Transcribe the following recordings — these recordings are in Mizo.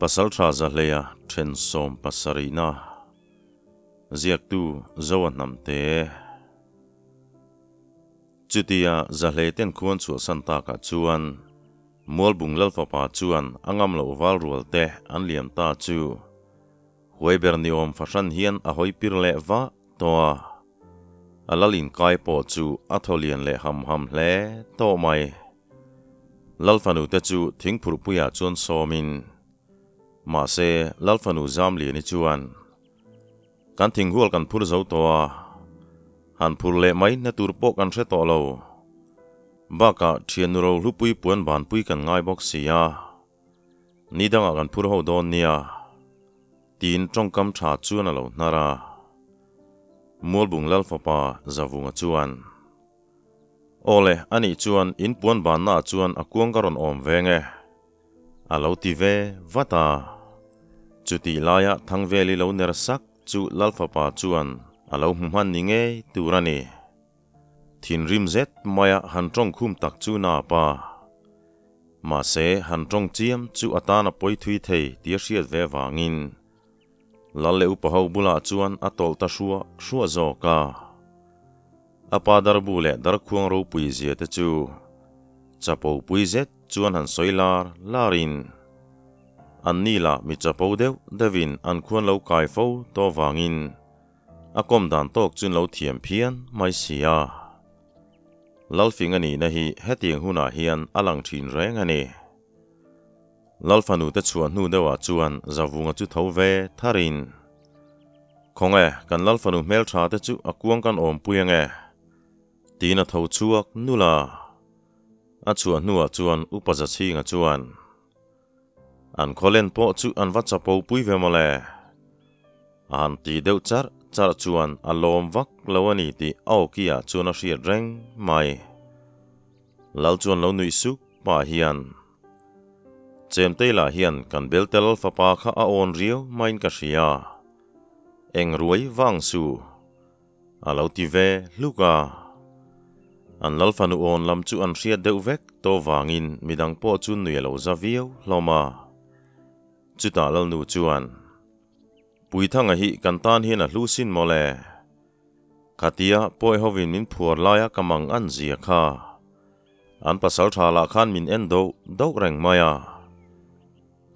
Pasaltha Zahleia then 17na ziaktu Zoa Hnamte. Chutia Zahlei ten khuan chhuahsan takah chuan Mualbung Lalfapa chuan a ngam loh val rual te an liam ta chu huai ber ni awm fahran hian a hawi pir leh vah tawh a. A lal inkai pawh chu a thaw lian leh ham ham hle tawh mai. Lalfanu te chu thingphurhpuiah chuan sawmin, mahse Lalfanu Zamliani chuan, Kan thinghual kan phur zo tawh a, han phur leh mai na tur pawh kan hre tawh lo. Bakah thiannu rohlupui puan banpui kan ngai bawk si a, ni dangah kan phur ho dawn nia, tiin tawngkam tha chuan a lo hnar a. Mualbung Lalfapa Zavunga chuan, Awle, anih chuan in puan bannaah chuan a kuang ka rawn awm veng e. A lo ti ve vat a. Chutih laia Thangveli lo ner sak chu Lalfapa chuan a lo hmu hman ni ngei tur a ni. Thinrim zet maia han tawng khum tak chu nap a. Mahse, han tawng chiam chu a tan a pawi thui thei tih a hriat ve vangin Lal leh upa ho bulah chuan a tawlh ta hruah hruah zawk a. A pa darbu leh darkhuang ropui zia te chu chapo pui zet chuan han sawi lar larin an ni lah mi chapo deuh deuhin an khuan lo kai fo tawh vangin a kawm dan tawk chuan lo thiam phian mai si a. Lalfing a nihna hi hetiang hunah hian a lang thin reng a ni. Lalfanu te chhuah hnu deuhah chuan Zavunga chu tho ve tharin, Khawnge, kan Lalfanu hmeltha te chu a kuang kan awmpui ange? tiin a tho chhuak nul a. A chhuah hnuah chuan Upa Zachhinga chuan, An khawlen pawh chu an va chapo pui ve mawle. A han ti deuh charh charh chuan a lawm vak lo a ni tih a awkiah chuan a hriat reng mai. Lal chuan lo nuih suk pah hian, Chemtei lah hian kan Beltel fapa kha a awn riau maiin ka hria. Eng ruai vang su? A lo ti ve hluk a. An lal fanu awn lam chu an hriat deuh vek tawh vangin midang pawh chu nui a lo za viau hlawm a. Chutah Lalnu chuan, Puithanga hi kan tan hian a hlu sin mawle. Khatia pawi hovin min phuar laia ka mang an zia kha. An pasal tha lah khan min en doh doh reng mai a.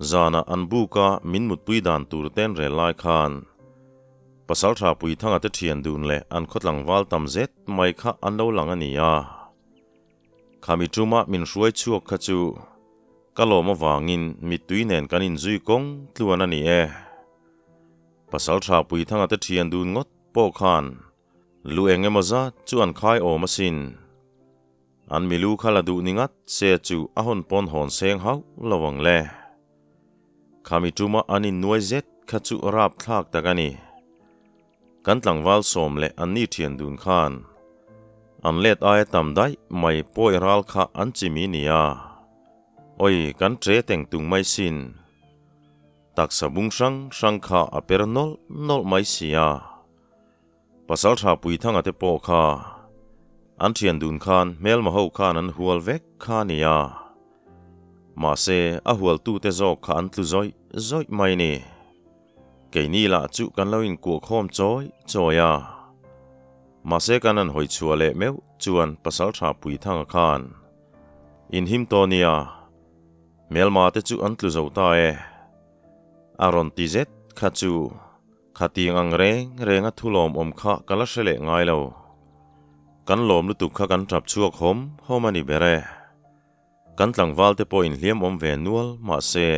Zanah an buka min mutpui dan tur ten rel lai khan pasal tha Puithanga te thian dun leh an khaw tlangval tam zet mai kha an lo lang a ni a. Khami tuma min hruai chhuak kha chu ka lawm avangin mittui nen kan inzui kawng tluan a ni e. Pasal tha Puithanga te thian dun ngawt pawh khan lu eng emaw zat chu an khai awm asin. An milu kha la duh ni ngat se chu a hawn pawn hawn seng hauh lo ang le. Khami tuma an innuai zet kha chu rap thlak tak a ni. Kan tlangval sawm leh an ni thian dun khan an let aia tam daih mai pawi ral kha an chimi nia. Oi kan tre teng tung mai sin. Taksa bung hrang hrang kha a per nawlh nawlh mai si a. Pasal tha Puithanga te pawh kha an thian dun khan hmelma ho khan an hual vek kha a ni a. Mahse, a hualtute zawk kha an tlu zawih zawih mai ni. Keini lah chu kan lo inkuahkhawm chawi chawi a. Mahse kan han hawi chhuah leh meuh chuan Pasal tha Puithanga khan inhim tawh nia. Hmelma te chu an tlu zo ta e. A rawn ti zet kha chu khatiang ang reng reng a thu lawmawm kha ka la hre leh ngai lo. Kan lawm lutuk kha kan tap chhuak hawm hawm a ni ber e. Kan tlangval te pawh inhliam awm ve nual mahse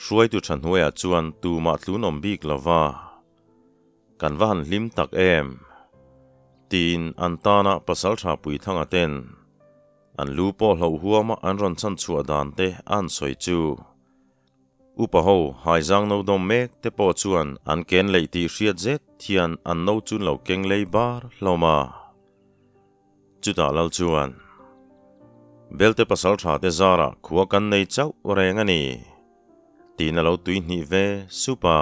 hruaitu tha hnuaiah chuan tumah tlunawm bik lo va. Kan va han hlim tak em! Tiin an tana Pasaltha Puithanga ten An lu pawh hlauh huama an rawn chhan chhuah dan te an sawi chu. Upa ho haizang no dawm mek te pawh chuan an ken leih tih hriat zet hian an no chun lo keng lei bar hlawm a. Chutah lal chuan, Belte pasal tha te zarah khua kan nei chauh reng a ni, tiin a lo tuihnih ve sup a.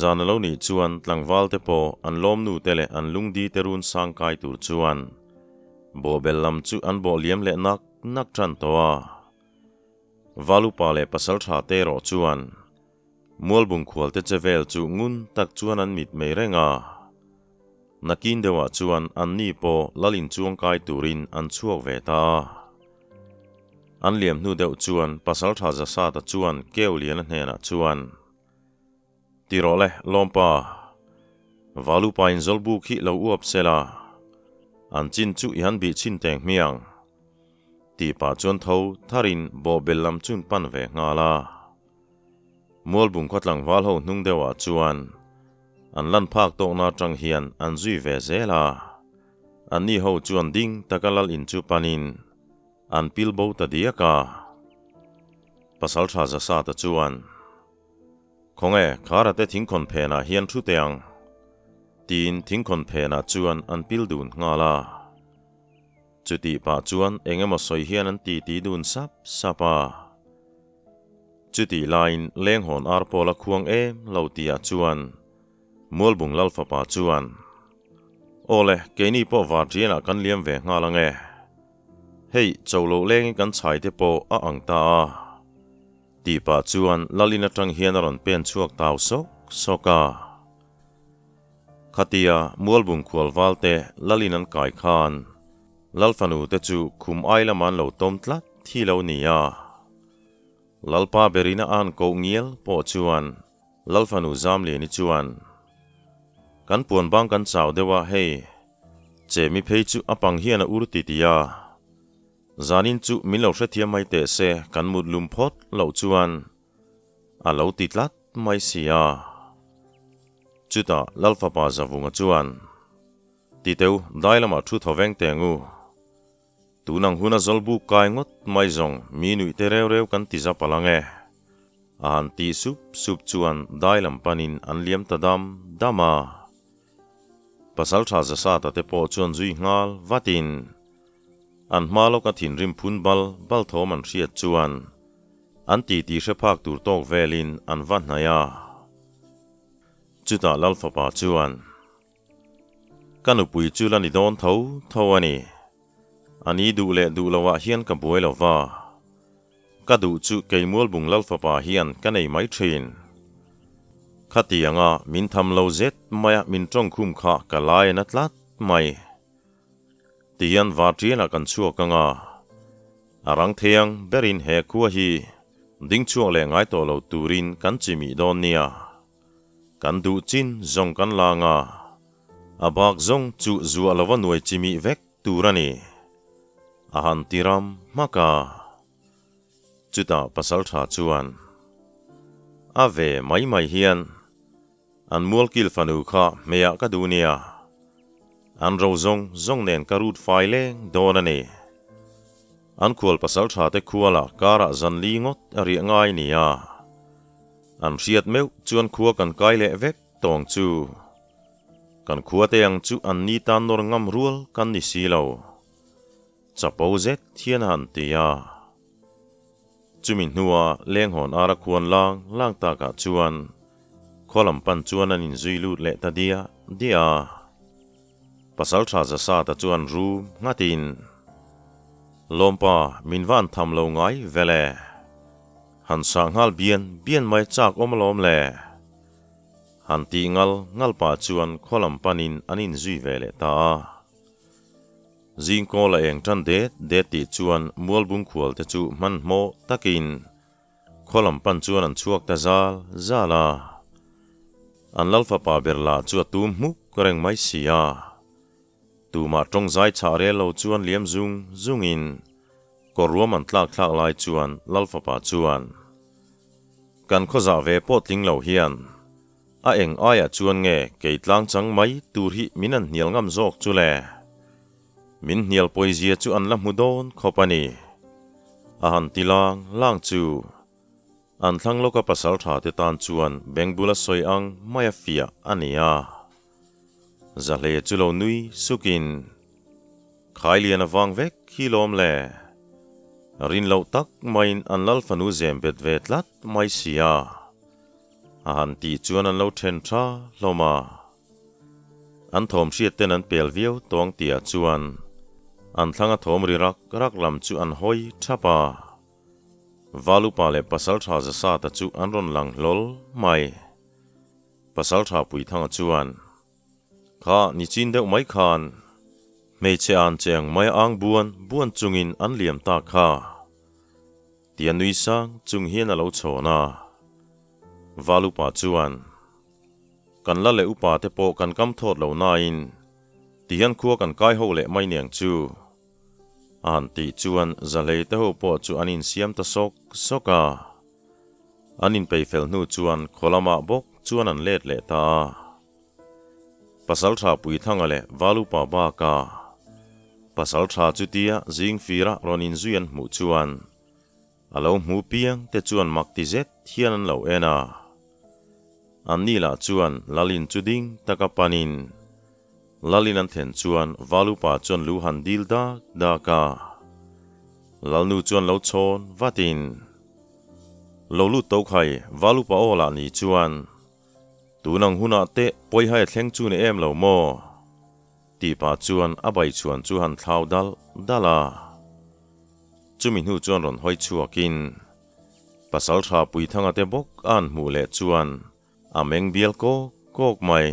Zan a lo nih chuan tlangval te pawh an lawmnu te leh an lungdi te run sang kai tur chuan bawhbel lam chu an bawh liam leh nak nak tan tawh a. Valupa leh pasaltha te erawh chuan Mualbung khualte che vel chu ngun tak chuan an mit mei reng a. Nakin deuhah chuan anni pawh lal inchuang kai turin an chhuak ve ta a. An liam hnu deuh chuan pasaltha Zasata chuan Keuliana hnenah chuan, Ti rawh le, Lawmpa. Valupa in zawlbu khi lo uap se la, an chin chu i han bih chhin teng hmiang. Tih pah chuan tho tharin bawhbel lam chun pan ve nghal a. Mualbung khaw tlangval ho hnung deuhah chuan an lan phak tawkna atang hian an zui ve zel a. Anni ho chuan ding taka lal in chu panin an pil bo ta diak a. Pasaltha Zasata chuan. Khawnge, Khara te thingkhawn phenah hian thu teh ang, tiin thingkhawn phenah chuan an pil dun nghal a. Chutih pah chuan eng emaw sawi hian an titi dun sap sap a. Chutih laiin lenghawn ar pawl a khuang em lo tihah chuan Mualbung Lal fapa chuan, Aw le, keini pawh varṭianah kan liam ve nghal ang e. Hei, cho loh lengin kan chhai te pawh a ang ta a. Tih pah chuan Lalin atang hian a rawn pen chhuak tau sawk sawk a. Khatia Mualbung khual valte Lalin an kai khan Lalfanu te chu khum ai lama an lo tawm tlat thi lo ni a. Lalpa berina a han koh ngial pawh chuan Lalfanu Zamliani chuan, Kan puan bang kan chau deuh a hei, che mi phei chu a pang hian a ur ti ti a. Zanin chu min lo hrethiam mai teh se kan mut lum phawt loh chuan a lo ti tlat mai si a. Chutah Lalfapa Zavunga chuan, Titeu, dai lamah thu thaw veng teng u. Tunang huna zawlbuk kai ngawt mai zawng mi nuih te reu reu kan ti zap alang e. A han tih sup sup chuan dai lam panin an liam ta dam dam a. Pasaltha Zasata te pawh chuan zui nghal vatin an hma lawka thinrim phun bal bal thawm an hriat chuan an titi hre phak tur tawk velin an va hnaih a. Chutah Lalfapa chuan, Ka nupui chu la ni dawn tho tho a ni. A ni duh leh duh loah hian ka buai lo va. Ka duh chu kei Mualbung Lalfapa hian ka nei mai thin. Khatianga min tham lo zet maia min tawngkhum kha ka lai a na tlat mai. Tihian varṭianah kan chhuak ang a, a rang thei ang berin he khua hi ding chhuak leh ngai tawh lo turin kan chimih dawn nia. Kan duh chin zawng kan la ang a, a bak zawng chu zuah lova nuai chimih vek tur a ni. A han ti ram hmak a. Chutah pasalṭha chuan, A ve mai mai hian An mualkil fanu kha hmeiah ka duh nia. An ro zawng zawng nen ka rut fai leng dawn a ni. An khual pasal tha te khuala karah zan li ngawt a riah ngai nia. An hriat meuh chuan khua kan kai leh vek tawng chu. Kan khua te ang chu an ni tan nawr ngam rual kan ni si lo. Chapo zet hian a han ti a. Chumi hnua lenghawn ara khuan lang lang takah chuan khaw lam pan chuan an inzui lut leh ta diah diah a. Pasaltha Zasata chuan rum nghatin, Lawmpa, min van tham lo ngai vel e. Han sah nghal bian bian mai chak awm alawm le. Han tih ngal ngal pah chuan khaw lam panin an inzui ve leh ta a. Zingkawl a eng tan det det tih chuan Mualbung khual te chu hmanhmawh takin khaw lam pan chuan an chhuak ta zal zal a. An lal fapa ber lah chu a tum hmuk reng mai si a. Tumah tawng zai chhah rel lo chuan liam zung zungin kawr ruam an tlak thlak lai chuan lal fapa chuan, Kan khaw zah ve pawh tling lo hian A eng aiah chuan nge kei tlang chang mai tur hi min an hnial ngam zawk chu le? Min hnial pawizia chu an la hmu dawn khawp a ni. A han ti lang lang chu. An thlang lawka pasal tha te tan chuan beng bula sawi ang mai a fiah a ni a. Zahle chu lo nui sukin, Khailian a vang vek hi lawm le. Rin loh tak maiin an lal fanu zem bet ve tlat mai si a. A han tih chuan an lo then tha hlawm a. An thawm hriat ten an pel viau tawng tihah chuan an thlanga thawm ri rak rak lam chu an hawi thap a. Valupa leh Pasalṭha Zasata chu an rawn lang hlawl mai. Pasalṭha Puithanga chuan, Kha nichin deuh mai khan hmeichhe an che ang mai ang buan buan chungin an liam ta kha. Tia nui sang chung hian a lo chhawn a. Valupa chuan, Kan la leh upa te pawh kan kam thawt lo nain tihian khua kan kai ho leh mai niang chu. A han tih chuan Zahlei te ho pawh chu an insiam ta sawk sawk a. An inpei fel hnu chuan khaw lamah bawk chuan an let leh ta a. Pasalṭha Puithanga leh Valupa baka pasalṭha chutia zingfira rawn inzui an hmuh chuan a lo hmu piang te chuan mak ti zet hian an lo en a. Anni lah chuan Lalin chu ding taka panin Lalin an thlen chuan Valupa chuan lu han dil dak dak a. Lalnu chuan lo chhawn vatin, Lo lut to khai, Valupa aw lah ni chuan, Tun ang hunah teh pawihai a thleng chu ni em lo maw? Tih pah chuan a baichhuan chu han thlau dalh dalh a. Chumi hnu chuan rawn hawi chhuakin Pasalṭha Puithanga te bawk a han hmuh leh chuan a meng bial kawk kawk mai.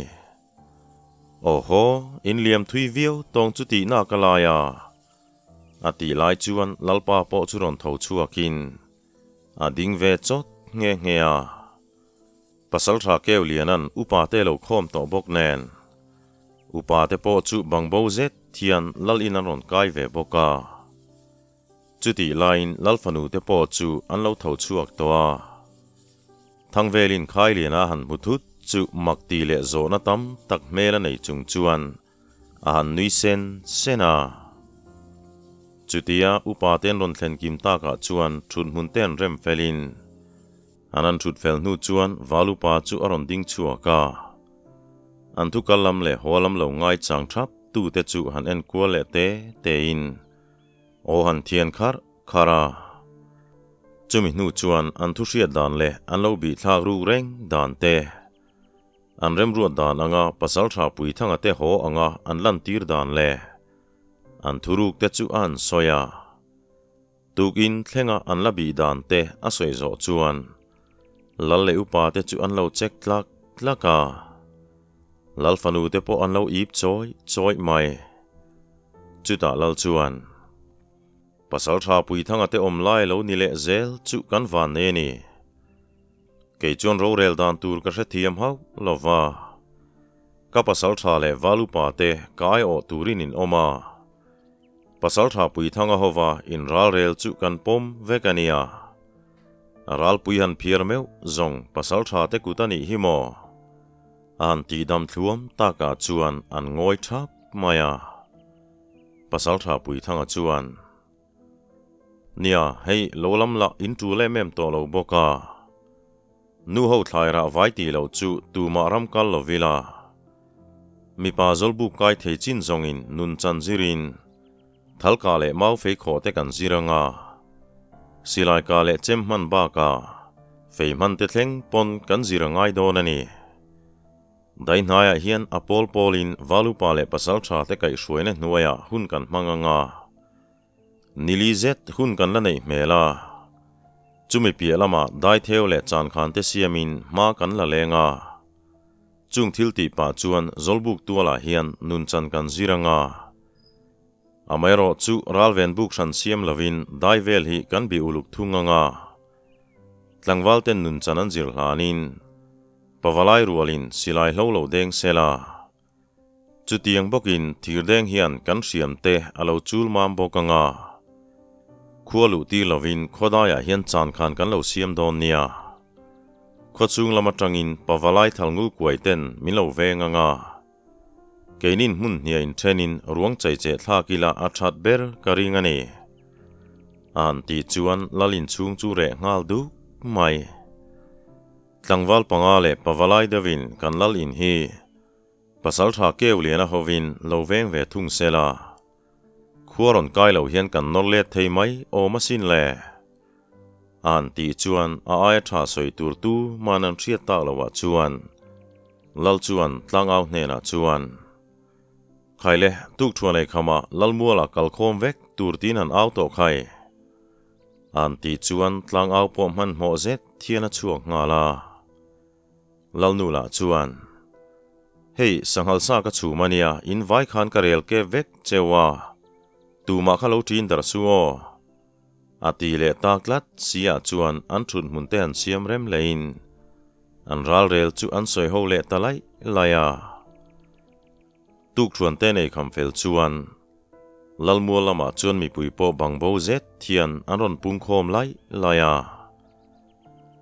Aw haw, in liam thui viau tawng chu tihna ka lai a. A tih lai chuan Lalpa pawh chu rawn tho chhuakin a ding ve chawt nghe nghe a. Pasalṭha Keu Lianan upa te lo khawm tawh bawk nen, upa te pawh chu bangbo zet hian Lal in an rawn kai ve bawk a. Chutih laiin Lal fanu te pawh chu an lo tho chhuak tawh a. Thangvelin Khailiana a han hmu thut chu mak ti leh zawhna tam tak hmel a nei chung chuan a han nui sen sen a. Chutia upa te an rawn thlen kim takah chuan thut hmun te an rem felin an han thut fel hnu chuan Val upa chu a rawn ding chhuak a. An thu kal lam leh haw lam lo ngai chang thap tute chu han en kual leh te tein Aw han thian kharh kharh a. Chumi hnu chuan an thu hriat dan leh an lo bihthlak ruk reng dan te, an remruat dan anga pasaltha Puithanga te haw anga an lantir dan leh an thuruk te chu a han sawi a. Tukin thlenga an la bih dan te a sawi zawh chuan Lal leh upa te chu an lo check tlak tlak a. Lal fanu te pawh an lo ip chawi chawi mai. Chutah Lal chuan, Pasaltha Puithanga te awm lai lo ni leh zel chu kan van nei a ni. Kei chuan rorel dan tur ka hrethiam hauh lo va. Ka pasaltha leh val upa te ka aiawh turin in awm a. Pasaltha Puithanga hova in ralrel chu kan pawm vek a nia. A ralpui han phiar meuh zawng pasaltha te kut a nih hi maw? A han tihdam thluam takah chuan an ngawi thap mai a. Pasaltha Puithanga chuan, Nia, hei lo lam lah in tul em em tawh lo bawk a. Nu ho thlairah vai tih loh chu tumah ram kal lo vila. Mipa zawlbuk kai thei chin zawngin nun chan zirin thalka leh mau fei khawh te kan zir anga. Silai ka leh chem hman bakah fei hman te thleng pawn kan zir a ngai dawn a ni. Daihnaiah hian a pawl pawlin Valupa leh Pasaltha te kaihhruaina hnuaiah hun kan hmang anga. Nili zet hun kan la neih hmel a, chumi piah lamah daitheu leh chankhan te siamin hma kan la leng a. Chung thil tih pah chuan Zawlbuk tualah hian nunchan kan zir ang a. Amaherawh chu ralven buk hran siam lovin dai vel hi kan bih uluk thung ang a. Tlangval ten nunchan an zir hlanin pavalai rualin silai hlo lo deng sela. Chutiang bawkin thirdeng hian kan hriam te a lo chul mam bawk ang a, khua luh tir lovin khawdaiah hian chan khan kan lo siam dawn nia. Khawchhung lam atangin pavalai thalngul kuai ten min lo veng ang a, keinin hmun hniah inthenin ruang chaicheh thlak ila a that ber ka ring a ni. A han tih chuan lal inchhung chu reh nghal duk mai. Tlangval panga leh pavalai deuhin kan lal in hi Pasaltha keu liana hovin lo veng ve thung sela, khua rawn kai lo hian kan nawr let thei mai awm asin le. A han tih chuan a aia tha sawi tur tu man an hriat tak loah chuan Lal chuan tlangau hnenah chuan, Khaile, tuk thuan ei khamah Lalmuala kalkhawm vek tur tiin han au tawh khai. An tih chuan tlangau pawh hmanhmawh zet thian a chhuak nghal a. Lalnu lah chuan, Hei, sanghal sa ka chhum a nia, in vai khan ka rel kep vek cheu a, tumah kha lo ṭin darh su aw. A ti leh tak tlat si ah chuan an ṭhut hmun te an siam rem lehin an ralrel chu an sawi ho leh ta laih laih a. Tukṭhuan te nei kham fel chuan Lalmual lamah chuan mipui pawh bang bo zet hian an rawn pungkhawm laih laih a.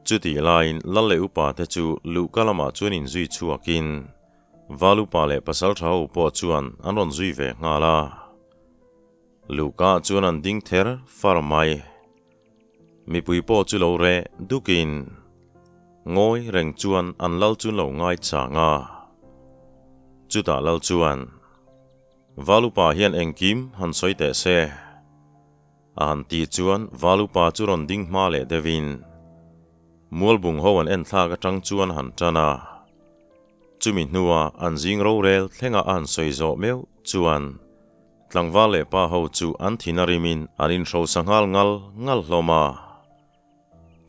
Chutih laiin Lal leh upa te chu luhka lamah chuan inzui chhuakin Val upa leh pasalṭha ho pawh chuan an rawn zui ve nghal a. Luhka chuan an ding ther far mai. Mipui pawh chu lo reh dukin ngawi reng chuan an lal chu lo ngai chang a. Chutah lal chuan, Val upa hian engkim han sawi teh se. A han ti chuan Val upa chu rawn ding hma leh deuhin Mualbung ho an enthlak atang chuan a han tan a. Chumi hnua an zing rorel thlenga a han sawi zawh meuh chuan Tlangval leh pa ho chu an thin a rimin an inhrosa nghal ngal ngal hlawm a.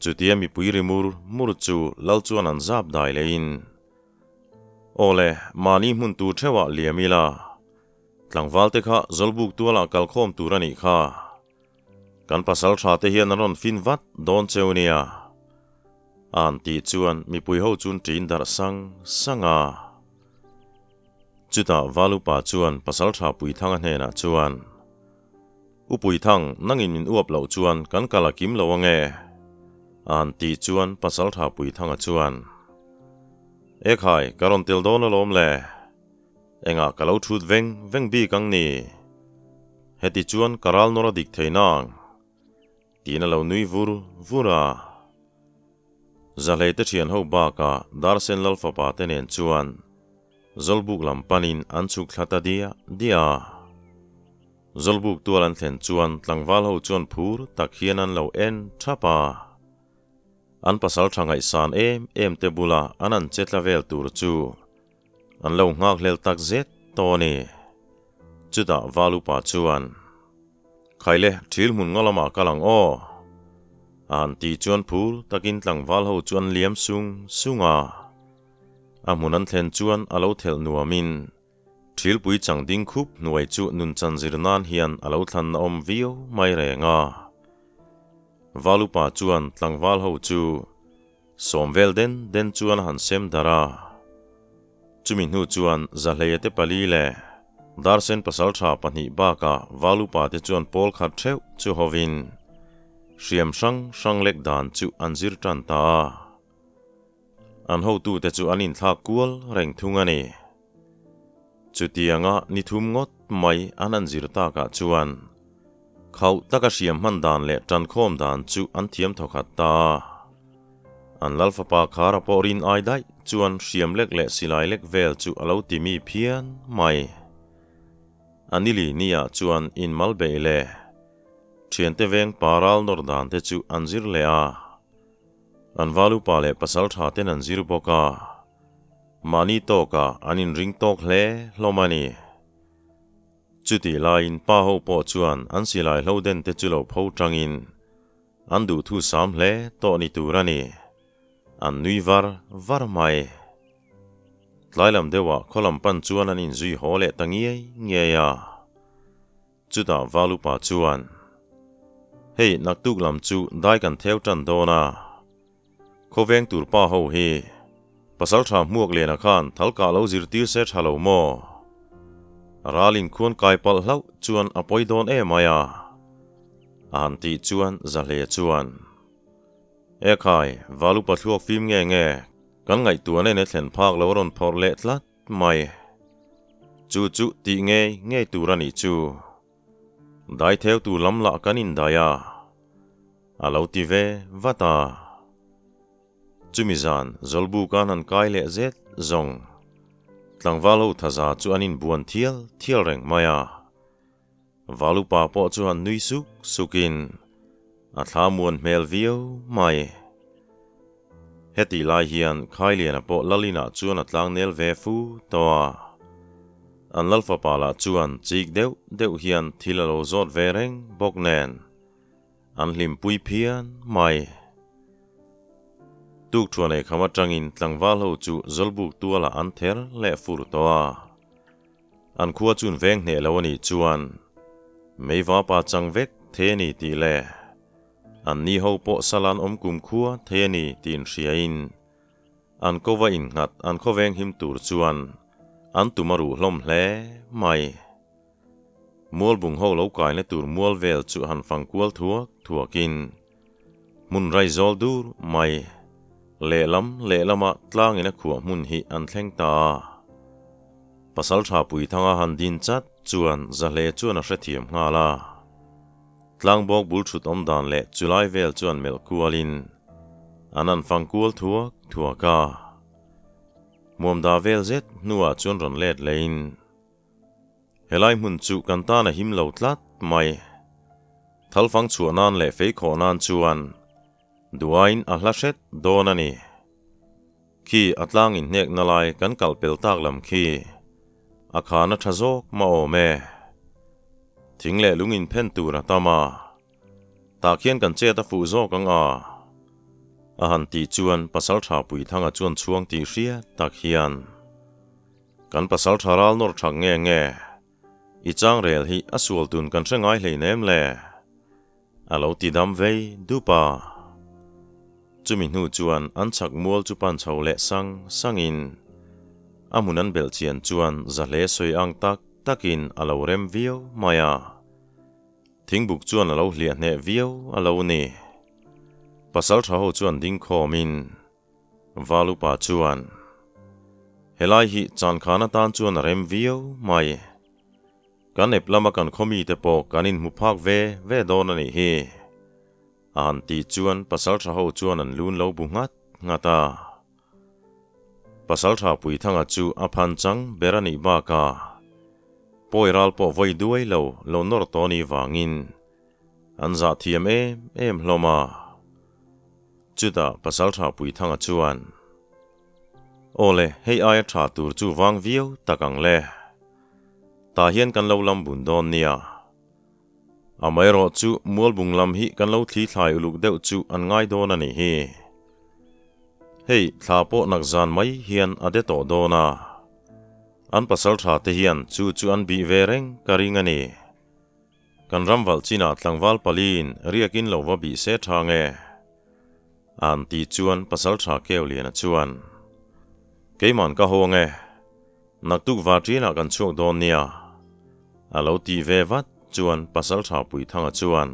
Chutia mipui ri mur mur chu lal chuan an zap dai lehin, Aw le, mahni hmun tur theuhah liam ila, tlangval te kha Zawlbuk tualah kalkhawm tur a nih kha. Kan pasal tha te hian an rawn fin vat dawn cheu nia. An tih chuan mipui ho chuan ṭin darh sang sang a. Chutah Valupa chuan Pasalṭha Puithanga hnenah chuan, U Puithang, nangin min uap loh chuan kan kal a kim lo ange. An tih chuan Pasalṭha Puithanga chuan, E khai, ka rawn tel dawn alawm le. Engah ka lo ṭhut veng veng bik ang ni. Heti chuan ka ral nawr a dik thei nang. Tiin a lo nui vur vur a. Zahlei te thian ho bakah Darsen Lal fapa te nen chuan Zawlbuk lam panin an chhuk thla ta diah diah a. Zawlbuk tual an thlen chuan tlangval ho chuan phur tak hian an lo en thap a. An pasal tha ngaihsan em em te bula an an che tla vel tur chu an lo nghak hlel tak zet tawh a ni. Chutah Val upa chuan. Khaile, thil hmun nga lamah kal ang aw. A han tih chuan phur takin tlangval ho chu an liam sung sung a. A hmun an thlen chuan a lo thelh nuamin thilpui chang ding khup hnuai chu nunchan zir nan hian a lo thlan na awm viau mai reng a. Val upa chuan tlangval ho chu sawm vel den den chuan a han sem darh a. Chumi hnu chuan Zahleia te pali leh Darsen pasaltha pahnih bakah Val upa te chuan pawl khat theuh chu hovin hriam hrang hrang lek dan chu an zir tan ta a. An hotute chu an inthlak kual reng thung a ni. Chutianga ni thum ngawt mai an han zir takah chuan khauh taka hriam hman dan leh tankhawm dan chu an thiam thawkhat ta a. An lal fapa khara pawh rin ai daih chuan hriam lek leh silai lek vel chu a lo ti mi phian mai. A nili niah chuan inmal beih leh thiante veng pa ral nawr dan te chu an zir leh a. An val upa leh pasal tha ten an zir bawk a, mahni tawkah an inring tawk hle hlawm a ni. Chutih laiin pa ho pawh chuan an silai hlo den te chu lo pho tangin an duhthu sam hle tawh ni tur a ni. An nui var var mai. Tlai lam deuhah khaw lam pan chuan an inzui haw leh ta ngiai ngiai a. Chutah Val upa chuan, Hei, naktuk lam chu dai kan theu tan dawn a. Khawveng tur pa ho hi pasal tha hmuak liana khan thal kah lo zirtir se tha lo maw? Ral inkhuan kai palh hlauh chuan a pawi dawn em ai a. A han tih chuan Zahle chuan, E khai, Val upa thluak fim nge nge, kan ngaihtuah nen e thlen phak lo a rawn phawrh leh tlat. Mai. Chu chu tih ngei ngei tur a nih chu. Dai theu tur lam lah kan indai a. A lo ti ve vat a. Chumi zan Zawlbuka'n han kai leh zet zawng. Tlangval ho thaza chu an inbuan thial thial reng mai a. Valupa pawh chu han nui suk sukin a thla muan hmel viau mai. Hetih lai hian Khailiana pawh Lalinah chuan a tlang nel ve fu tawh a. An Lalfapa lah chuan chik deuh deuh hian thil a lo zawt ve reng bawk nen. An hlimpui phian mai. Tuk thuan ei kham atangin tlangval ho chu Zawlbuk tualah an ther leh fur tawh a. An khua chun veng hneh lo a nih chuan meiva pa chang vek thei a ni tih leh an ni ho pawh salan awm kum khua thei a ni tih inhriain an kova innghat an khawveng him tur chuan an tum a ruh hlawm hle mai. Mualbung ho lo kaina tur mual vel chu han fang kual thuak thuakin hmun rai zawl dur mai lehlam lehlama tlangin a khuah hmun hi an thleng ta a. Pasaltha Puithanga han din chat chuan Zahle chuan a hrethiam nghal a. Tlangbawk bul thut awm dan leh chulai vel chuan melh kualin an han fang kual thuak thuak a. Hmuamda vel zet hnuah chuan rawn let lehin Helai hmun chu kan tan a him lo tlat mai. Thalfang chhuah nan leh fei khawh nan chuan duain a hla hret dawn a ni. Khi a tlang inhnekna lai kan kalh pel tak lam khi a khana tha zawk mah awm e. Thing leh lung inphen tur a tam a, tah khian kan chet a fuh zawk ang a. A han tih chuan Pasaltha Puithanga chuan chhuang tih hriat tak hian. Kan pasal tha ral nawr thak nge nge? I chang rel hi a sual tun kan hre ngai hlei nem le? A lo ti dam vei dup a. Chumi hnu chuan an chhak mual chu pan chho leh sang sangin a hmun an belh chian chuan za hle sawi ang tak takin a lo rem viau mai a. Thingbuk chuan a lo hliah hneh viau a lo ni. Pasal tha ho chuan ding khawmin Valupa chuan, Helai hi chankhan atan chuan a rem viau mai. Kan ep lama kan khaw mite pawh kan inhmu phak ve ve dawn a nih hi. A han tih chuan pasaltha ho chuan an lun lo bu nghat nghat a. Pasaltha Puithanga chu a phan chang ber a nih bakah pawi ral pawh vawi duai lo lo nawr tawh a nih vangin an zah thiam em em hlawm a. Chutah Pasaltha Puithanga chuan, Aw le, hei aia tha tur chu vang viau tak ang le. Tah hian kan lo lam bun dawn nia. Amaherawh chu Mualbung lam hi kan lo thli thlai uluk deuh chu an ngai dawn a nih hi. Hei, thla pawh nak zan mai hian a de tawh dawn a. An pasaltha te hian chu chu an bih ve reng ka ring a ni. Kan ram valh chinah tlangval paliin riakin lo va bih se tha nge? An tih chuan Pasaltha Keuliana chuan, Keiman ka ho ange, naktuk Varṭianah kan chhuak dawn nia. A lo tih ve vat chuan Pasaltha Puithanga chuan,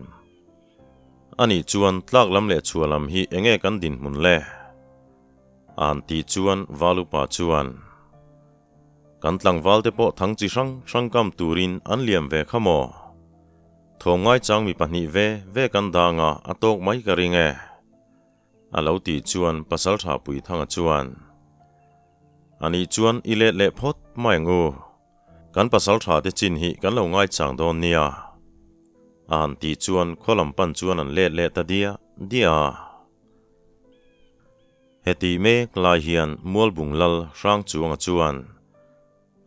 Anih chuan tlak lam leh chhuah lam hi enge kan dinhmun le? An tih chuan Valupa chuan, Kan tlangval te pawh thang chi hrang hrang kam turin an liam ve kha maw? Thawm ngaichang mi pahnih ve ve kan dang a, a tawk mai ka ring e. A lo tih chuan Pasaltha Puithanga chuan, Anih chuan i let leh phawt mai ang u. Kan Pasaltha te chin hi kan lo ngaichang dawn nia. A han tih chuan khaw lam pan chuan an let leh ta diah diah a. Heti mek lai hian Mualbung Lal Hrangchuanga chuan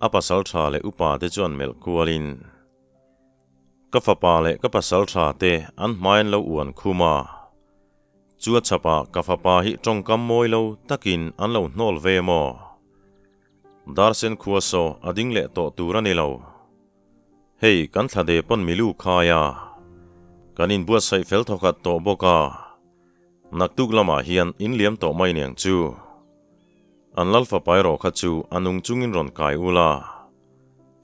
a pasal tha leh upa te chuan melh kualin, Ka fapa leh ka pasal tha te an hmai an lo uan khum a, chu a chhapah ka fapa hi tawngkam mawi lo takin an lo hnawl ve maw? Darsen khua saw a ding leh tawh tur a ni lo. Hei kan thlade pawn milu khai a, kan inbuatsaih fel thawkhat tawh bawk a. Naktuk lamah hian in liam tawh mai niang chu. An lal fapa erawh kha chu a nung chungin rawn kai ul a,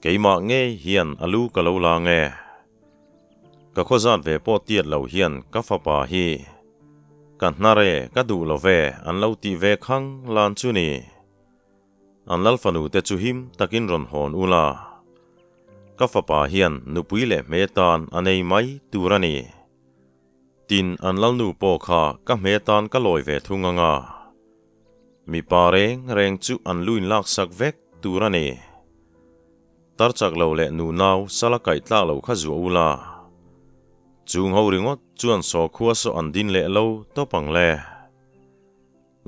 keimah ngei hian a lu ka lo la nge. Ka khaw zat ve pawh tiat lo hian ka fapa hi ka hnar e, ka duh lo ve an lo tih ve khang lan chu ni. An lal fanu te chu him takin rawn hawn ul a, ka fapa hian nupui leh hme tan a nei mai tur a ni. Tin, an lalnu pawh kha ka hme tan ka lawi ve thung ang a, mipa reng reng chu an lu inlaksak vek tur a ni. Tar chak lo leh nu nau sala kaih tlak lo kha zuah ula, chung ho ringawt chuan sawkhua saw an din leh lo tawp ang le.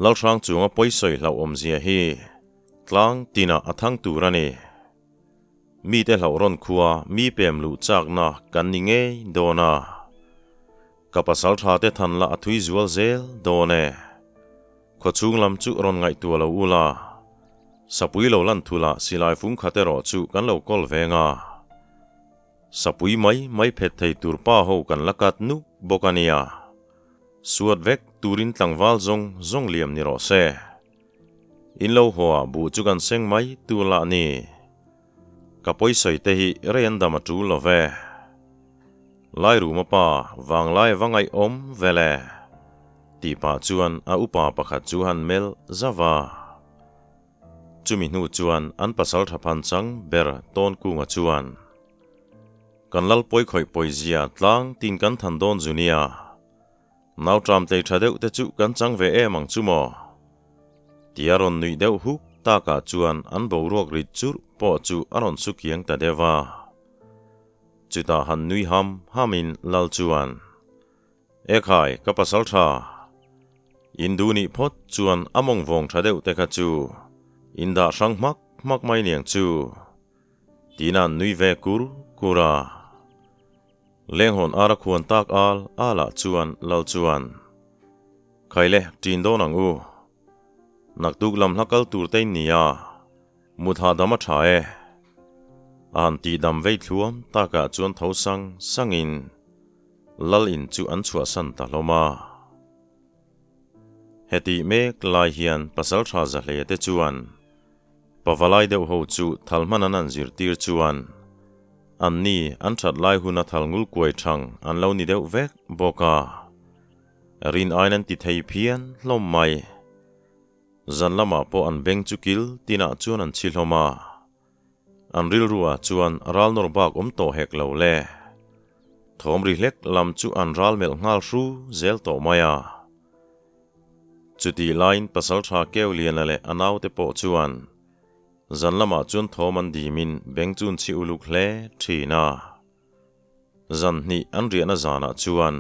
Lalhrang chunga pawisawi hlauhawmzia hi tlang tinah a thang tur a ni. Mite hlauh rawn khua mi pem luh chakna kan ni ngei dawn a. Ka pasaltha te than lah a thui zual zel dawn e. Khawchhung lam chu rawn ngaihtuah lo ula, Sapui lo lan thul ah silai fung khat erawh chu kan lo kawl veng a. Sapui mai mai phet thei tur pa ho kan la kat nuk bawk a nia. Suat vek turin tlangval zawng zawng liam ni rawh se. In lo haw ah buh chu kan seng mai tur lah ni. Ka pawisawi te hi rei an dam a tul lo ve. Lairuma pa vanglai va ngaihawm vel e. Tih pah chuan a upa pakhat chu han melh zauh a. Chumi hnu chuan an pasal tha phan chang ber Tawnkunga chuan, Kan lal pawi khawih pawi zia tlang tin kan than dawn zu nia. Nau tram tlei tha deuh te chu kan chang ve em ang chu maw? Tia rawn nuih deuh huk takah chuan an boruak rit churh pawh chu a rawn su kiang ta deuh a. Chutah han nui ham hamin lal chuan, Ekhai, ka pasal tha. In duh nih phawt chuan a mawng vawng tha deuh te kha chu in dah hrang hmak hmak mai niang chu. Tiin an nui ve kur kur a. Lenghawn ara khuan tak al alah chuan lal chuan, Khaile, ṭin dawn ang u. Naktuk lam hla kal tur te in ni a, mut hahdam a ṭha e. A han tih dam vei thluam takah chuan tho sang sangin lal in chu an chhuahsan ta hlawm a. Hetih mek lai hian pasalṭha zahle te chuan Pavalai deuh ho chu thal hman an an zirtir chuan an ni an that lai huna thal ngul kuai thang an lo ni deuh vek bawk a. Rin aiin an ti thei phian hlawm mai. Zan lamah pawh an beng chu kil tinah chuan an chhi hlawm a. An rilruah chuan ral nawr bak awm tawh hek lo le. Thawm ri hlek lam chu an ral melh nghal hru zel tawh mai a. Chutih laiin Pasalṭha Keuliana leh a naute pawh chuan zan lamah chuan thawm an dimin beng chu an chhi uluk hle ṭhin a. Zan hnih an riahna zanah chuan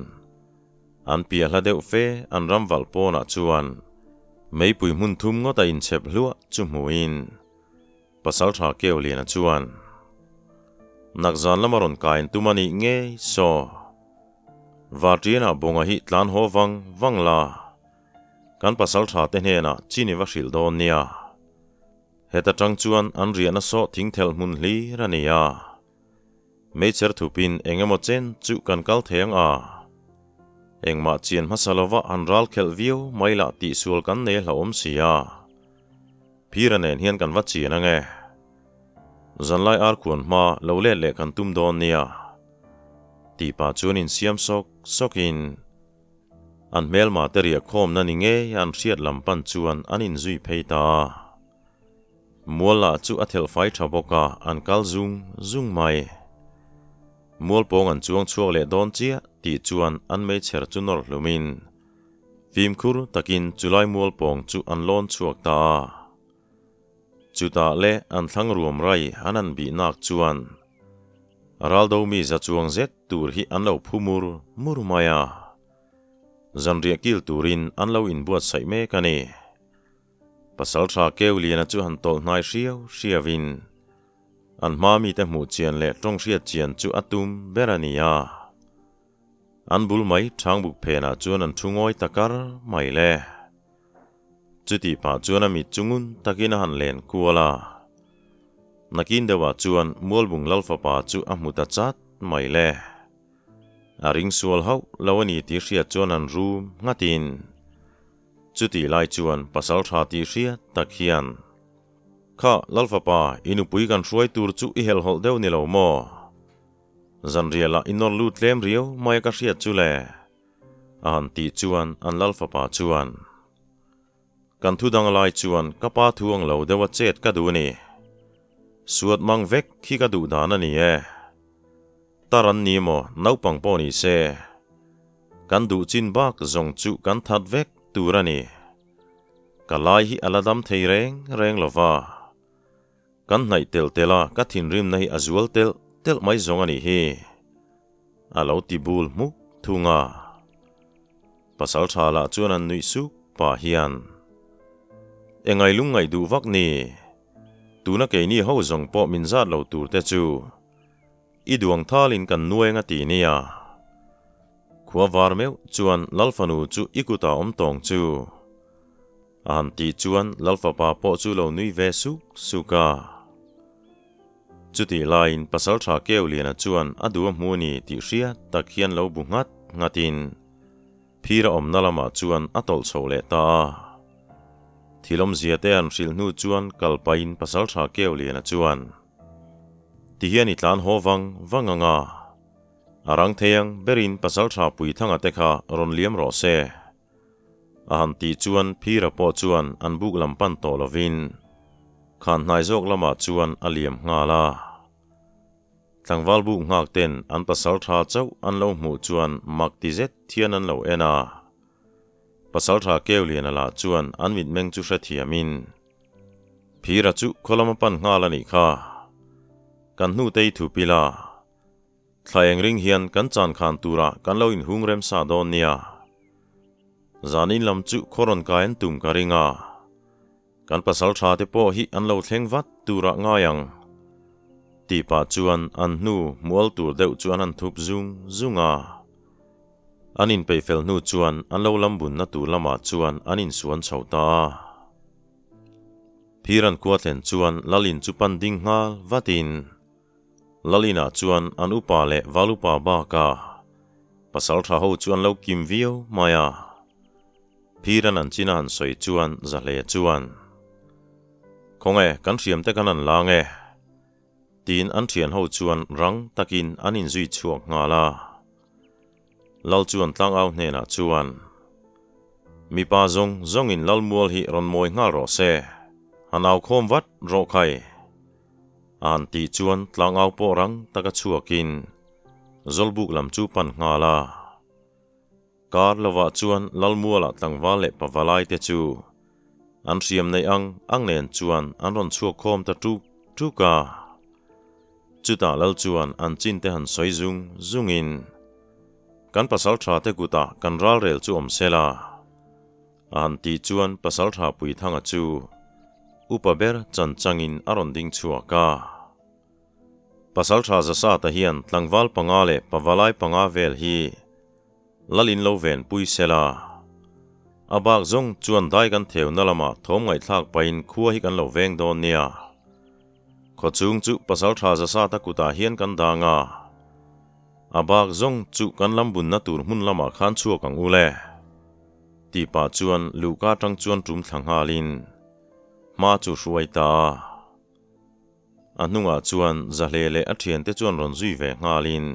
an piah hla deuh fe an ram valh pawnah chuan meipui hmun thum ngawt a inchhep hluah chu hmuhin Pasalṭha Keuliana chuan nak zan lama rawn kain tum a nih ngei saw. Varṭianah bunga hi tlan haw vang vang la, kan pasalṭha te hnenah chin i va hrilh dawn nia. Heta ṭang chuan an riahna sawh thing thelh hmun hlir a ni a. Meichher thupin eng emaw chen chu kan kal thei ang a. Engmah chian hmasa lova an ral khelh viau mai lah tihsual kan nei hlauhawm si a. Phira nen hian kan va chian ang e. Zanlai ar khuan hma lo let leh kan tum dawn nia. Tih pah chuan insiam sawk sawkin an hmelma te riah khawmna ni ngei an hriat lam pan chuan an inzui phei ta a. Mual lah chu a thelh fai tha bawk a, an kal zung zung mai. Mual pawng an chuang chhuak leh dawn chiah tih chuan an meichher chu nawr hlumin fimkhur takin chulai mual pawng chu an lawn chhuak ta a. Chutah leh an thlang ruam rai an an bih nak chuan Raldo mi za chuang zet tur hi an lo phu mur mur mai a. Zanriah kil turin an lo inbuatsaih mek a ni. Pasaltha Keuliana chu han tawlh hnai hriau hriauin an hma mite hmuh chian leh tawng hriat chian chu a tum ber a ni a. An bul mai Thangbuk phenah chuan an thu ngawi ta kar mai le. Chutih pah chuan a mit chu ngun takin a han len kual a. Nakin deuhah chuan Mualbung Lalfapa chu a hmu ta chat mai le. A ring sual hauh lo a ni tih hriat chuan an rum nghatin. Chutih lai chuan pasal tha tih hriat tak hian, Kha, Lalfapa, i nupui kan hruai tur chu i helhhawlh deuh ni lo maw? Zanrialah i nawr lut tlem riau mai a ka hriat chu le. A han tih chuan an lal fapa chuan, Kan thu dang lai chuan ka pa thu ang lo deuh a chet ka duh a ni. Suat mang vek khi ka duh dan a ni e. Tar an ni maw naupang pawh ni se. Kan duh chin bak zawng chu kan that vek tur a ni. Ka lai hi a la dam thei reng reng lo va. Kan hnaih telh telh a, ka thinrimna hi a zual telh telh mai zawng a nih hi. A lo ti bul hmuk thung a. Pasal tha lah chuan an nuih suk pah hian, Engai lungngaih duh vak ni? Tuna keini ho zawng pawh min zat lo tur te chu i duang thalin kan nuai anga ti nia. Khua var meuh chuan Lal fanu chu i kutah awm tawng chu. A han tih chuan Lal fapa pawh chu lo nui ve suk suk a. Chutih laiin Pasalṭha Keuliana chuan a duh a hmu a ni tih hriat tak hian lo bu nghat nghatin phir a awmna lamah chuan a tawlh chho leh ta a. Thil awmzia te an hrilh hnu chuan kal pahin Pasalṭha Keuliana chuan, Ti hian i tlan haw vang vang ang a, a rang thei ang berin Pasalṭha Puithanga te kha rawn liam rawh se. A han tih chuan Phira pawh chuan an buk lam pan tawh lovin khan hnai zawk lamah chuan a liam nghal a. Tlangval buk nghak ten an pasal tha chauh an lo hmuh chuan mak ti zet thian an lo en a. Pasal tha Keuliana lah chuan an mitmeng chu hrethiamin, Phira chu khaw lama pan nghal a nih kha. Kan hnutei thu pila. Thla eng ring hian kan chan khan turah kan lo inhung rem sa dawn nia. Zanin lam chu khaw rawn kai an tum ka ring a. Kan pasal tha te pawh hi an lo thleng vat turah ngai ang. Tih pah chuan an hnu mual tur deuh chu an han thup zung zung a. An inpeih fel hnu chuan an lo lam bunna tur lamah chuan an insuan chho ta a. Phir an khua thlen chuan Lalin chu pan ding nghal vatin. Lalina chuan an upa leh val upa bakah pasal tha ho chu an lo kim viau mai a. Phiran an chin a han sawi chuan Zahle chuan, Khawnge kan hriam te kan han la nge? tiin an thian ho chuan rang takin an inzui chhuak nghal a. Lal chuan tlangau hnenah chuan, Mipa zawng zawngin Lalmual hi rawn mawi nghal rawh se, han au khawm vat rawh khai. A han tih chuan tlangau pawh rang taka chhuakin Zawlbuk lam chu pan nghal a. Kar lovah chuan Lalmuala tlangval leh pavalai te chu an hriam neih ang ang nen chuan an rawn chhuak khawm ta tuk tuk a. Chutah Lal chuan an chin te han sawi zung zungin, Kan pasal tha te kutah kan ralrel chu awm se la. A han tih chuan Pasalṭha Puithanga chu upa ber chan changin a rawn ding chhuak a. Pasalṭha Zasata hian tlangval panga leh pavalai panga vel hi Lalin lo ven pui se la. A bak zawng chuan dai kan theuna lamah thawm ngaihthlak pahin khua hi kan lo veng dawn nia. Khawchhung chu Pasalṭha Zasata kutah hian kan dang a. A bak zawng chu kan lam bunna tur hmun lamah khan chhuak ang u le. Tih pah chuan luhka atang chuan tum thla nghalin hma chu hruai ta a. A hnungah chuan Zahle leh a thiante chuan rawn zui ve nghalin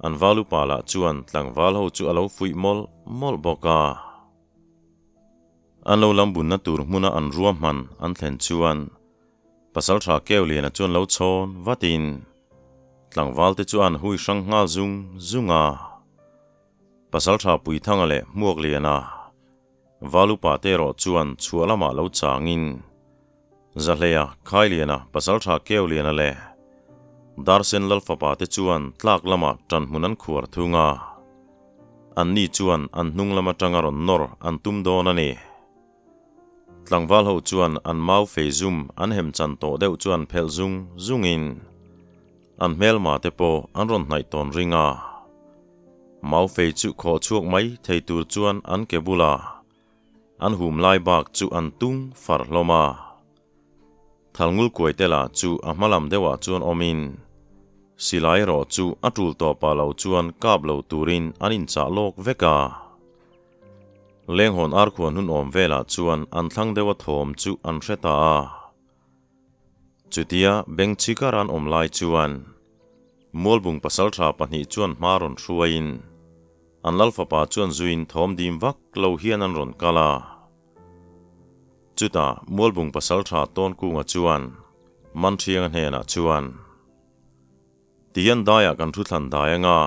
an val upa lah chuan tlangval ho chu a lo fuih mawlh mawlh bawk a. An lo lam bunna tur hmuna an ruahman an thlen chuan Pasalṭha Keuliana chuan lo chhawn vatin tlangvalte chu an hui hrang nghal zung zung a. Pasalṭha Puithanga leh Hmuakliana Valupa te erawh chuan chhuah lamah lo changin Zahleia, Khailiana, Pasalṭha Keuliana leh Darsen Lalfapa te chuan tlak lamah ṭanhmun an khuar thung a. Anni chuan an hnung lam aṭanga rawn nawr an tum dawn a ni. Tlangval ho chuan an mau fei zum an hem chan tawh deuh chuan phelh zung zungin an hmelma te pawh an rawn hnaih tawn ring a. Mau fei chu khawh chhuak mai thei tur chuan an ke bula an hum lai bak chu an tung far hlawm a. Thalngul kuai te lah chu a hma lam deuhah chuan awmin silai erawh chu a tul tawpah lo chuan kap lo turin an inchah lawk vek a. Lenghawn arkhuan hun awm velah chuan an thlang deuha thawm chu an hre ta a. Chutia bengchhi kar an awm lai chuan Mualbung pasaltha pahnih chuan hma rawn hruaiin an Lalfapa chuan zuiin thawm dim vak lo hian an rawn kal a. Chutah Mualbung pasaltha Tawnkunga chuan Manthianga hnenah chuan, Tihian daiah kan thu thlan dai anga,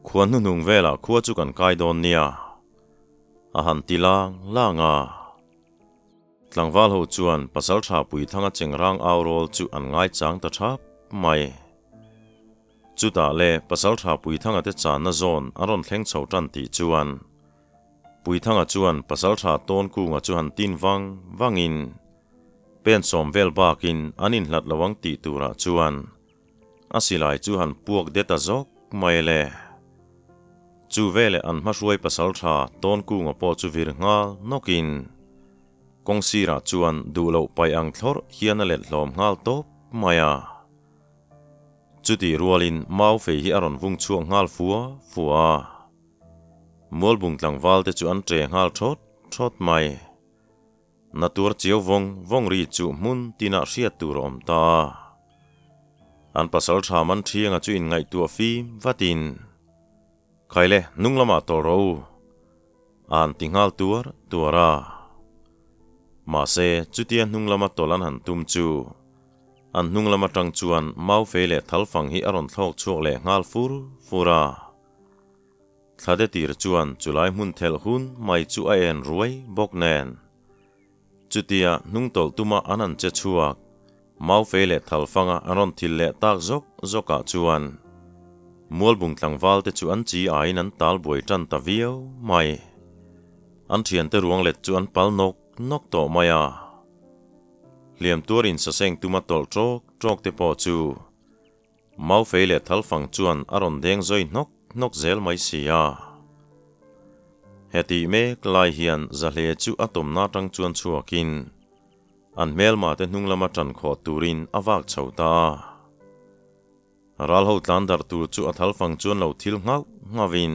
khua hnuhnung velah khua chu kan kai dawn nia, a han ti lang lang a. Tlangval ho chuan Pasaltha Puithanga chengrang au rawl chu an ngaichang ta thap mai. Chutah le Pasaltha Puithanga te channa zawn an rawn thleng chho tan tih chuan Puithanga chuan Pasaltha Tawnkunga chu han tin vang vangin Pen sawm vel bakin an inhlat lo ang tih turah chuan a silai chu han puak det a zawk mai le. Chu veleh an hmahruai pasaltha Tawnkunga pawh chu vir nghal nawkin kawng sirah chuan duh loh paih ang thlawrh hian a let hlawm nghal tawp mai a. Chutih rualin mau fei hi a rawn vung chhuak nghal fua fua a. Mualbung tlangval te chu an ṭe nghal ṭhawt ṭhawt mai. Na tuar chiau vawng vawng ri chu hmun tinah hriat tur a awm ta a. An pasal tha man thianga chu inngaihtuah fim vatin, Khaile, hnung lamah tawlh rawh u, a han ti nghal tuar tuar a. Mahse, chutia hnung lama tawlh an han tum chu, an hnung lam atang chuan mau fei leh thal fang hi a rawn thlawk chhuak leh nghal fur fur a. Thlade tir chuan chulai hmun thelh hun mai chu a en ruai bawk nen. Chutia hnung tawlh tuma an han che chhuak, Maufei leh Thalfanga an rawn thil leh tak zawk zawkah chuan Mualbung tlangval te chu an chi aiin an tal buai tan ta viau mai. An thiante ruang let chu an pal nawk nawk tawh mai a. Hliam tuar insaseng tuma tawlh tawk tawk te pawh chu Maufei leh Thalfang chuan a rawn deng zawi hnawk hnawk zel mai si a. Hetih mek lai hian Zahle chu a tawmna atang chuan chhuakin an hmelma te hnung lama tan khawh turin a vak chho ta a. Ral ho tlan darh tur chu a Thalfang chuan lo thil nghauh nghauhin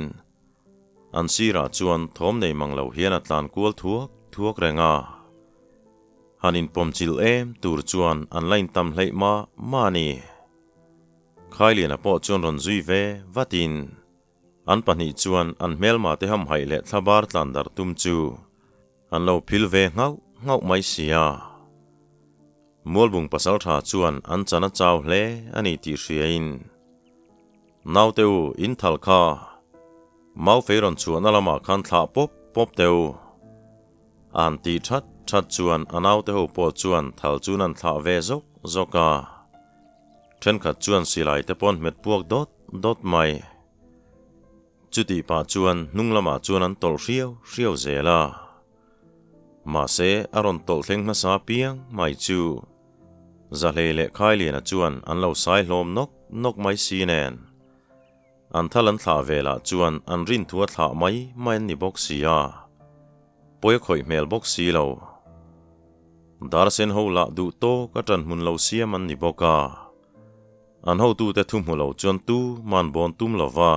an sirah chuan thawm nei mang lo hian a tlan kual thuak thuak reng a. Han inpawm chilh em tur chuan an la intam hleih mah mah a ni. Khailiana pawh chuan rawn zui ve vatin an pahnih chuan an hmelma te hamhaih leh thlabar tlan darh tum chu an lo phil ve nghauh nghauh mai si a. Mualbung pasaltha chuan an chan a chau hle a ni tih hriain, Naute u, in thal kha Maufei rawn chhuahna lamah khan thlah pawp pawp teh u. An tih that that chuan a naute ho pawh chuan thal chu an thlah ve zawk zawk a. Thenkhat chuan silai te pawh an hmet puak dawt dawt mai. Chutih pah chuan hnung lamah chuan an tawlh hriau hriau zel a. Mahse a rawn tawlh thleng hmasa piang mai chu Zahlei leh Khailiana chuan an lo sai hlawm nawk nawk mai si nen. An thal an thlah velah chuan an rin thu a thlah mai mai an ni bawk si a, pawi a khawih hmel bawk si lo. Dar sen ho lah duh tawk a ṭan hmun lo siam an ni bawk a, an hotute thu hmu lo chuan tu man bawn tum lo va.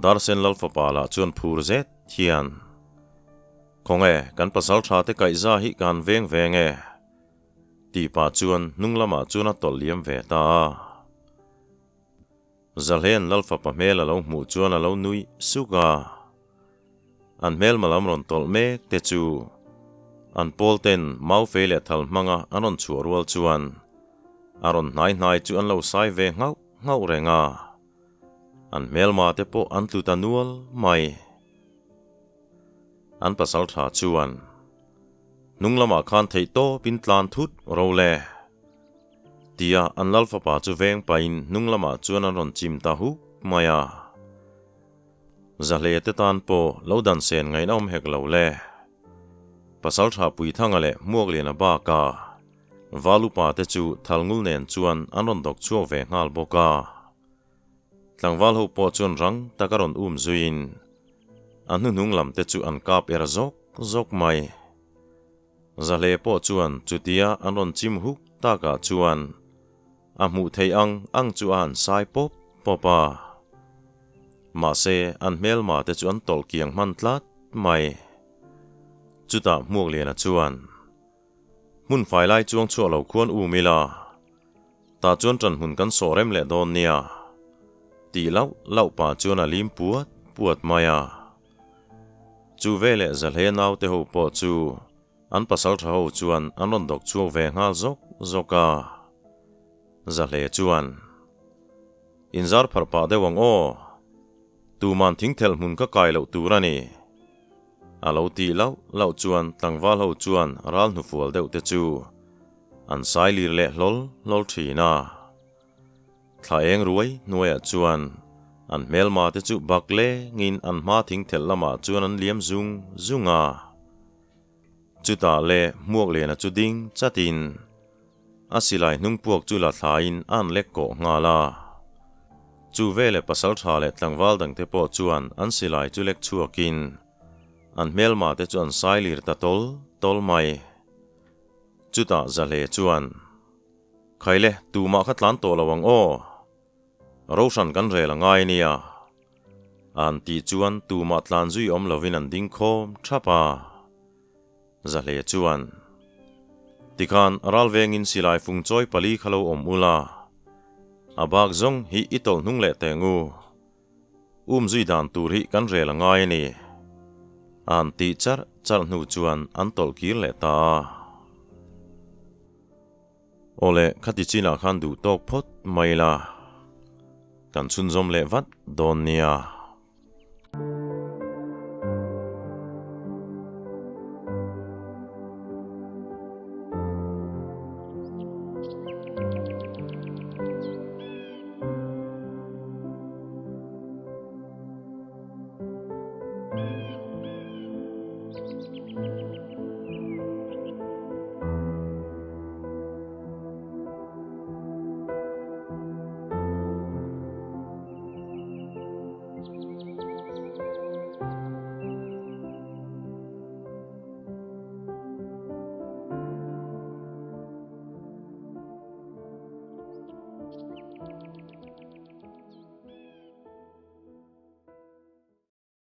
Dar sen lal fapa lah chuan phur zet hian, Khawnge, kan pasal ṭha te kaihza hi kan veng veng e, tih pah chuan hnung lamah chuan a tawlh liam ve ta a. Zahlen Lalfapa hmel a lo hmuh chuan a lo nui suk a, an hmelma lam rawn tawlh mek te chu an pawl ten Maufei leh Thal hmanga an rawn chhuah rual chuan a rawn hnai hnai chu an lo sai ve nghauh nghauh reng a, an hmelma te pawh an tlu ta nual mai. An pasal tha chuan hnung lamah khan theih tawpin tlan thut ro le. Tia an lal fapa chu veng pahin hnung lamah chuan an rawn chim ta huk mai a. Zahle te tan pawh lo dan sen ngaihna awm hek lo le. Pasaltha Puithanga leh Hmuakliana baka Val upa te chu Thalngul nen chuan an rawn dawk chhuak ve nghal bawk a. Tlangval ho pawh chuan rang tak a rawn um zuiin a hnuhnung lam te chu an kap er zawk zawk mai. Zahle pawh chuan chutia an rawn chim huk takah chuan a hmuh theih ang ang chu a han sai pawp pawp a. Mahse, an hmelma te chu an tawlh kiang hman tlat mai. Chutah Hmuakliana chuan, Hmun fai lai chuang chhuah lo khuan um ila, tah chuan ṭan hmun kan sawh rem leh dawn nia, tih lauh lauh pah chuan a lim puat puat mai a. Chu veleh Zahle naute ho pawh chu an pasal tha ho chuan an rawn dawk chhuak ve nghal zawk zawk a. Zahle chuan, Inzar pharh pah deuh ang aw, tuman thingthelh hmun ka kai loh tur a ni. A lo tih lauh lauh chuan tlangval ho chuan ral hnufual deuh te chu an sai lir leh hlawl hlawl thin a. Thla eng ruai hnuaiah chuan an hmelma te chu bak lengin an hma thing thelh lamah chuan an liam zung zung a. Chutah le Hmuakliana chu ding chatin a silai hnung puak chu la thlain a an lek kawh nghal a. Chu veleh pasaltha leh tlangval dangte pawh chuan an silai chu lek chhuakin an hmelma te chu an sailir ta tawl tawl mai. Chutah Zahle chuan, Khaile, tumah kha tlan tawh lo ang aw. Rohran kan rel a ngai nia. An tih chuan tumah tlan zui awm lovin an ding khawm thap a. Zahle chuan, Tikhan ral vengin silai fung chawi pali kha lo awm ula, a bak zawng hi i tawlh hnung leh teng u. Um zui dan tur hi kan rel a ngai a ni. An tih charh charh hnu chuan an tawlh kir leh ta a. Awle, khati chinah khan duh tawk phawt mai la, kan chhunzawm leh vat dawn nia.